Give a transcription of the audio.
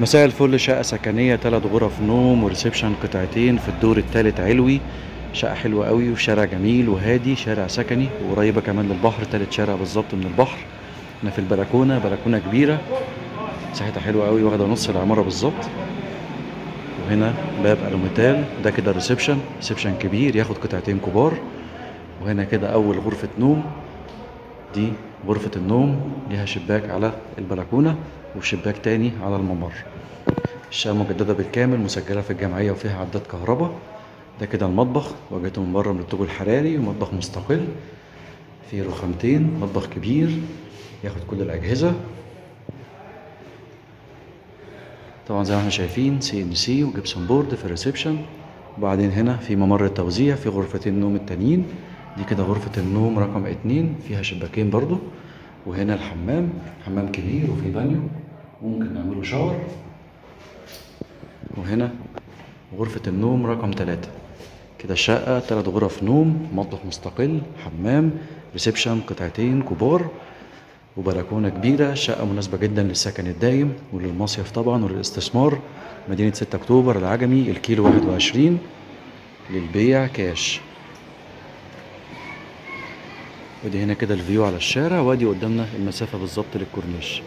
مساء الفل. شقة سكنية 3 غرف نوم و reception قطعتين في الدور الثالث علوي. شقة حلوة قوي وشارع جميل وهادي، شارع سكني وقريبة كمان للبحر، تالت شارع بالظبط من البحر. احنا في البلكونة، بلكونة كبيرة مساحتها حلوة قوي، واخدة نص العمارة بالظبط. وهنا باب الوميتال، ده كده reception، reception كبير ياخد قطعتين كبار. وهنا كده أول غرفة نوم، دي غرفة النوم ليها شباك على البلكونة وشباك تاني على الممر. الشقة مجددة بالكامل، مسجلة في الجمعية وفيها عداد كهرباء. ده كده المطبخ، واجهته من بره من الطوب الحراري، ومطبخ مستقل فيه رخامتين، مطبخ كبير ياخد كل الأجهزة. طبعا زي ما احنا شايفين CNC و gypsum board في ال reception. وبعدين هنا في ممر التوزيع في غرفتين النوم التانيين. دي كده غرفة النوم رقم 2 فيها شباكين برضو. وهنا الحمام، حمام كبير وفي بانيو ممكن نعمله shower. وهنا غرفة النوم رقم 3. كده الشقة 3 غرف نوم، مطبخ مستقل، حمام، reception قطعتين كبار، وبلكونة كبيرة. شقة مناسبة جدا للسكن الدايم وللمصيف طبعا وللاستثمار. مدينة 6 أكتوبر العجمي، الكيلو 21، للبيع كاش. ودي هنا كده ال view على الشارع، وادي قدامنا المسافة بالظبط للكورنيش.